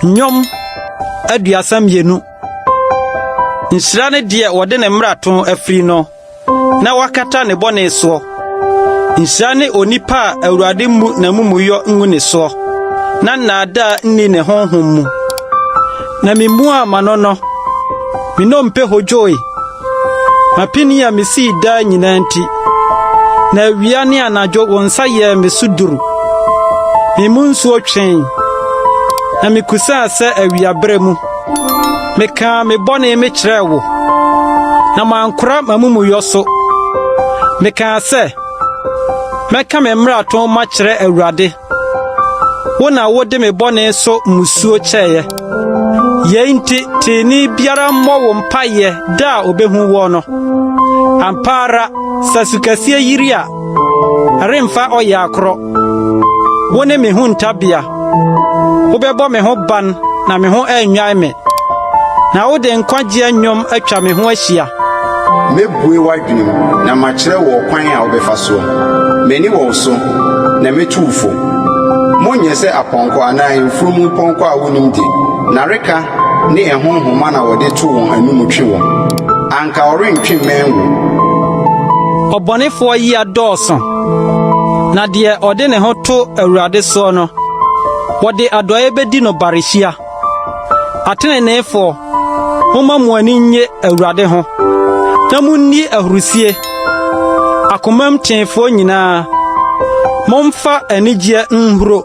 Nnwom 32. Nhyira ne deɛ wɔde ne mmarato afiri no, na wɔakata ne bɔne soɔ. Nhyira ne onipa a Awurade mmu n'amumuyɔ ngu ne soɔ, na nnaadaa nni ne honhom mu. Na mimuaa m'ano no, me nnompe hodwoe. M'apini a misii daa nyinaa nti, na awia ne anadwo wo nsa yɛɛ me so duru. Me mu nsuo twee, na mikusaa sɛ awiaberɛ mu. Mekaa me bɔne mekyerɛɛ wo, na mankora m'amumuyɔ so. Mekaa sɛ, Mɛka me mmarato makyerɛ Awurade. Wo na wode me bɔne so mmusuo kyɛeɛ. Yei nti teeni biara mmɔ wo mpaeɛ da a obehu woɔ no. Ampa ara, sɛ sukɛseɛ yiri a, ɛremfa ɔyea korɔ. Wo ne me huntabea. Wobɛbɔ me ho ban na me ho annwan me, na wode nkwagyeɛ nnwom atwa me ho ahyia. Mɛbue w'adwene mu na makyerɛ wo ɔkwan a wobɛfa soɔ. M'ani wɔ wo so, na mɛtu wo fo. Monyɛ sɛ apɔnkɔ anaa mfunumu pɔnkɔ a wonnim de, nnareka ne ɛho nhoma na wɔde to wɔn anom twe wɔn. Anka ɔrentwe mmɛn wo. Ɔbɔnefoɔ yea dɔɔso, na deɛ ɔde ne ho to Awurade soɔ no, wɔde adɔeɛ bɛdi no barehyia. Ateneneefoɔ, momma mo ani nnye Awurade ho, na munni ahurusie. Akomam teefoɔ nyinaa, momfa anigyeɛ nhuro.